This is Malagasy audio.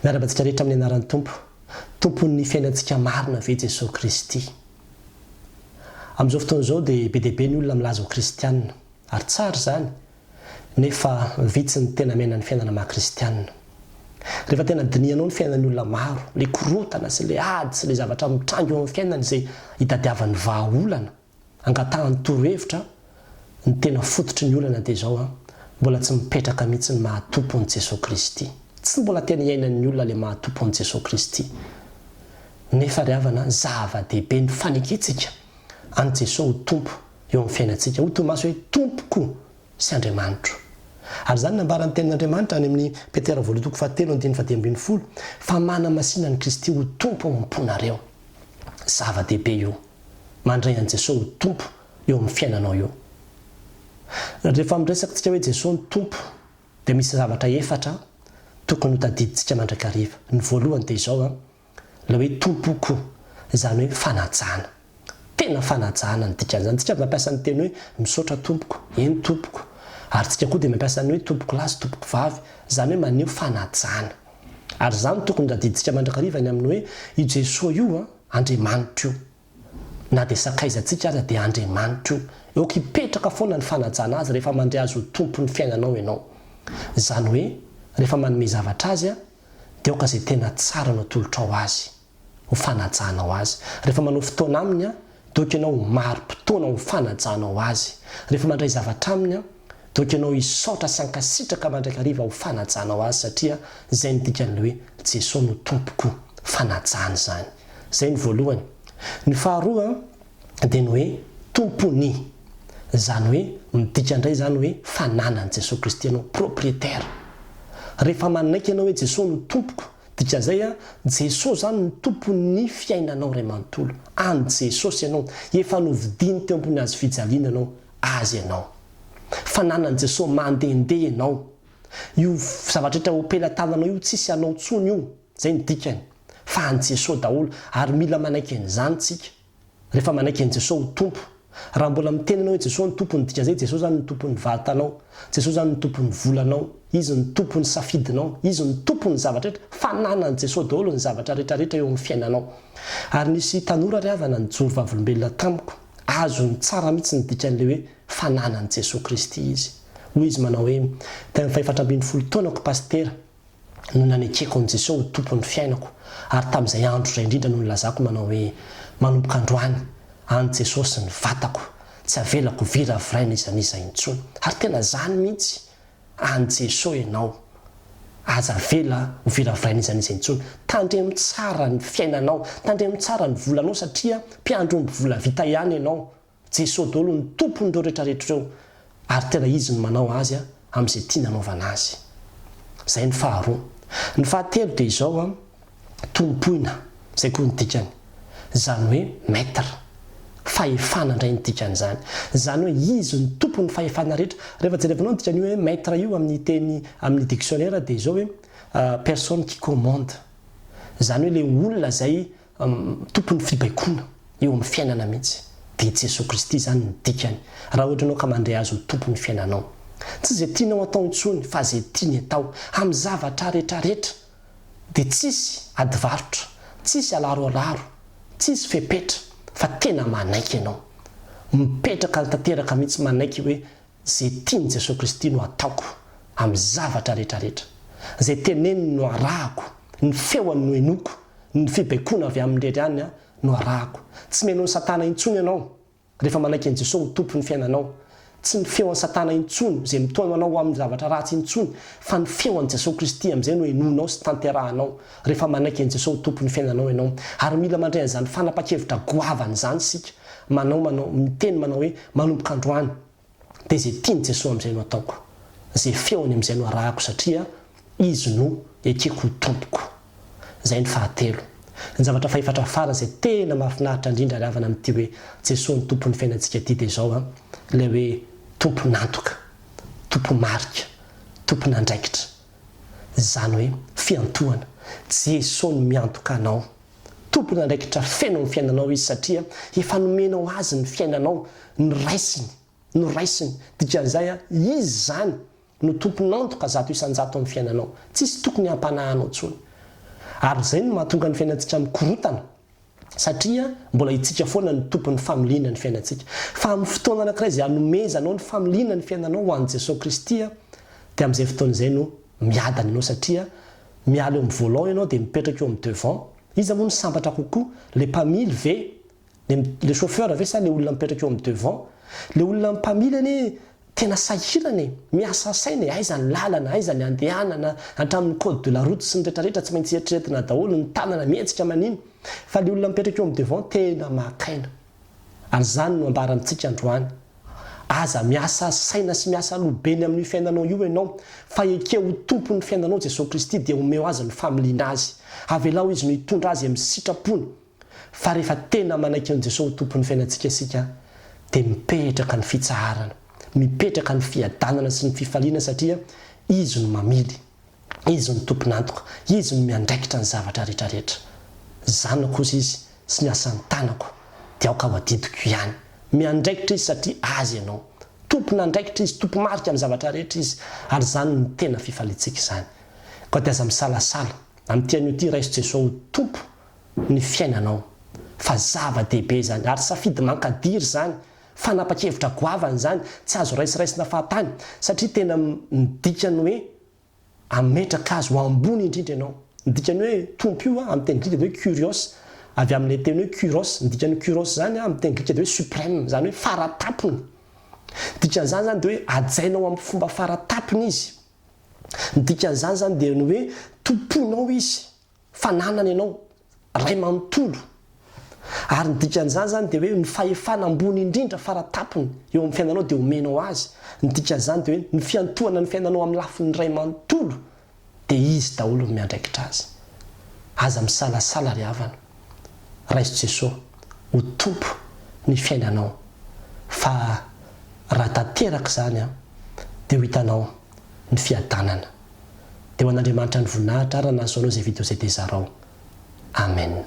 Miarahaba antsika rehetra amin'ny anaran'ny Tompo. Tompon'ny fiainantsika marina ve Jesoa Kristy? Amin'izao fotoana izao dia be dia be ny olona milaza ho kristiana. Ary tsara izany, nefa vitsy ny tena miaina ny fiainana maha kristiana. Rehefa tena dinihanao ny fiainan'ny olona maro, ilay korontana sy ilay ady sy ilay zavatra mitranga eo amin'ny fiainany izay itadiavany vahaolana, Angatahany torohevitra, ny tena fototry ny olana dia izao an, mbola tsy mipetraka mihitsy ny maha Tompo an'i Jesoa Kristy. Tsy mbola tena iainan'ny olona ilay maha Tompo an'i Jesoa Kristy. Nefa ry havana, zava-dehibe ny fanekentsika an'i Jesoa ho Tompo eo amin'ny fiainantsika. Hoy Tomasy hoe, Tompoko sy Andriamanitro. Ary izany nambaran'ny Tenin'Andriamanitra any amin'ny Petera voalohany toko fahatelo andininy fahadimy ambin'ny folo, fa manamasina an'i Kristy ho Tompo ao am-ponareo. Zava-dehibe io. Mandray an'i Jesoa ho Tompo eo amin'ny fiainanao io. Rehefa miresaka tsika hoe Jesoa no Tompo dia misy zavatra efatra tokony ho tadidintsika mandrakariva. Ny voalohany dia izao an, ilay hoe Tompoko, izany hoe fanajana. Tena fanajana ny dikan'izany. Tsika mampiasa ny teny hoe misaotra tompoko, eny tompoko. Ary tsika koa dia mampiasa ny hoe tompoko lahy sy tompoko vavy, izany hoe maneho fanajana. Ary izany no tokony tadidintsika mandrakariva ny amin'ny hoe i Jesoa io an, Andriamanitra io. Na dia sakaizantsika aza dia Andriamanitra io. Aoka hipetraka foana ny fanajana Azy rehefa mandre Azy ho Tompon'ny fiainanao ianao. Izany hoe rehefa manome zavatra Azy dia aoka izay tena tsara no atolotrao Azy ho fanajanao Azy. Rehefa manao fotoana Aminy dia aoka ianao ho mari-potoana ho fanajanao Azy. Rehefa mandray zavatra Aminy dia aoka ianao hisaotra sy hankasitraka mandrakariva ho fanajanao Azy satria izay no dikan'ilay hoe Jesoa no Tompoko. Fanajana izany. Izay ny voalohany. Ny faharoa dia ny hoe Tompony. Izany hoe midika indray izany hoe fananan'i Jesoa Kristy ianao, propriétaire. Rehefa manaiky ianao hoe Jesoa no Tompoko, dikan'izay Jesoa izany no Tompon'ny fiainanao iray manontolo. An'i Jesosy ianao. Efa novidiany teo ambony hazofijaliana ianao. Azy ianao. Fananan'i Jesoa mandehandeha ianao. Io zavatra rehetra eo am-pelatananao io tsisy anao intsony io. Izay no dikany. Fa an'i Jesoa daholo. Ary mila manaiky an'izany tsika. Rehefa manaiky an'i Jesoa ho Tompo. Raha mbola miteny ianao hoe Jesoa no Tompo ny dikan'izay Jesoa izany no Tompon'ny vatanao. Jesoa izany no Tompon'ny volanao. Izy no Tompon'ny safidinao. Izy no Tompon'ny zavatra rehetra. Fananan'i Jesoa daholo ny zavatra rehetra rehetra eo amin'ny fiainanao. Ary nisy tanora ry havana nijoro vavolombelona tamiko. Azony tsara mihitsy ny dikan'ilay hoe fananan'i Jesoa Kristy izy. Hoy izy manao hoe, Tamin'ny fahefatra ambin'ny folo taonako Pasitera, no nanekeko an'i Jesoa ho Tompon'ny fiainako, ary tamin'izay andro izay indrindra no nilazako manao hoe, Manomboka androany, an'i Jesosy ny vatako, tsy avelako viraviraina iza n'iza intsony. Ary tena izany mihitsy, an'i Jesoa ianao, aza avela ho viraviraina iza n'iza intsony. Tandremo tsara ny fiainanao, tandremo tsara ny volanao satria mpiandry omby vola vita ihany ianao, Jesoa daholo no tompon'ireo retraretra ireo ary tena Izy no manao azy amin'izay tiany hanaovana azy. Izay ny faharoa. Ny fahatelo dia izao an, tompoina, izay koa ny dikany. Izany hoe maître. Fahefana indray ny dikan'izany. Izany hoe Izy no tompon'ny fahefana rehetra. Rehefa jerevinao ny dikan'io hoe maître io amin'ny teny amin'ny dictionnaire dia izao hoe personne qui commande. Izany hoe ilay olona izay Tompon'ny fibaikoana eo amin'ny fiainana mihitsy dia i Jesoa Kristy izany ny dikany raha ohatra ianao ka mandray Azy ho Tompon'ny fiainanao. Tsy izay tianao atao intsony fa izay tiany atao amin'ny zavatra retraretra dia tsisy ady varotra, tsisy alaroalaro, tsisy fepetra fa tena manaiky ianao. Mipetraka tanteraka mihitsy manaiky hoe Ze tian'i Jesoa Kristy no ataoko amin'ny zavatra rehetra rehetra. Ze teneniny no arahako, ny feoany no henoiko, ny fibaikoana avy aminy irery ihany no arahako. Tsy mihaino an'i Satana intsony ianao rehefa manaiky an'i Jesoa ho Tompon'ny fiainanao. Tsy ny feon'i Satana intsony izay mitaona anao ho amin'ny zavatra ratsy intsony fa ny feon'i Jesoa Kristy amin'izay no henoinao sy tanterahanao rehefa manaiky an'i Jesoa ho Tompon'ny fiainanao ianao. Ary mila mandray an'izany fanapan-kevitra goavana izany isika manao manao miteny manao hoe manomboka androany dia izay tian'i Jesoa amin'izay no ataoko, izay feony amin'izay no arahako satria Izy no ekeko ho Tompoko. Izay ny fahatelo. Ny zavatra fahefatra farany izay tena mahafinaritra indrindra ry havana amin'ity hoe Jesoa no Tompon'ny fiainantsika ity dia izao an, ilay hoe Tompon'antoka, Tompo-marika, Tompon'andraikitra. Izany hoe fiantohana. Jesoa no miantoka anao. Tompon'andraikitra feno amin'ny fiainanao Izy satria efa nomenao Azy ny fiainanao, noraisiny, noraisiny. Dikan'izay, Izy izany no tompon'antoka 100% amin'ny fiainanao. Tsisy tokony hampanahy anao intsony. Ary izay no mahatonga ny fiainantsika mikorotana satria mbola itsika foana no tompon'ny familiana ny fiainantsika. Fa amin'ny fotoana anankiray izay anomezanao ny familiana ny fiainanao ho an'i Jesoa Kristy dia amin'izay fotoana izay no miadana ianao satria miala eo amin'ny volant ianao dia mipetraka eo amin'ny devant. Iza moa no sambatra kokoa? Ilay mpamily ve? Le le chauffeur ve sa le olona mipetraka eo amin'ny devant? Le olona mpamily anie tena sahirana e! Miasa saina e! Aiza ny lalana, aiza ny andehanana, hatramin'ny code de la route sy ny retraretra tsy maintsy eritreretina daholo, ny tanana mihetsika manino. Fa le olona mipetraka eo amin'ny devant tena maka aina. Ary izany no ambara amintsika androany. Aza miasa saina sy miasa loha be ny amin'io fiainanao io ianao fa ekeo ho Tompon'ny fiainanao Jesoa Kristy dia omeo Azy ny familiana Azy. Avelao Izy no hitondra azy amin'ny sitrapony. Fa rehefa tena manaiky an'i Jesoa ho Tompon'ny fiainantsika isika dia mipetraka ny fitsaharana, mipetraka ny fiadanana sy ny fifaliana satria Izy no mamily, Izy no tompon'antoka, Izy no miandraikitra ny zavatra rehetra rehetra. Zanako hozy Izy sy ny asan'ny tanako dia aoka ho adidiko ihany. Miandraikitra Izy satria Azy ianao. Tompon'andraikitra Izy, tompo-marika amin'ny zavatra rehetra Izy ary izany no tena fifaliantsika izany. Koa dia aza misalasala, amin'ity anio ity raiso Jesoa ho Tompo ny fiainanao fa zava-dehibe izany ary safidy mankadiry izany, fanapa-kevitra goavana izany, tsy azo raisiraisina fahatany satria tena midika ny hoe ametraka azy ho ambony indrindra ianao. Ny dikan'ny hoe Tompo io amin'ny teny grika dia hoe kurios, avy amin'ilay teny hoe kuros, ny dikan'ny kuros izany amin'ny teny grika dia hoe suprême, izany hoe fara-tampony. Dikan'izany izany dia hoe hajainao amin'ny fomba fara-tampony izy. Ny dikan'izany izany dia ny hoe tompoinao izy. Fananana ianao, Ray manontolo. Ary ny dikan'izany izany dia hoe ny fahefana ambony indrindra fara-tampony eo amin'ny fiainanao dia omenao Azy. Ny dikan'izany dia hoe ny fiantohana ny fiainanao amin'ny lafiny iray manontolo dia Izy daholo no miandraikitra azy. Aza misalasala ry havana. Raiso Jesoa ho Tompo ny fiainanao fa raha tanteraka izany dia ho hitanao ny fiadanana. Dia ho an'Andriamanitra ny voninahitra ary raha nahazoanao izay video izay dia zarao. Amen.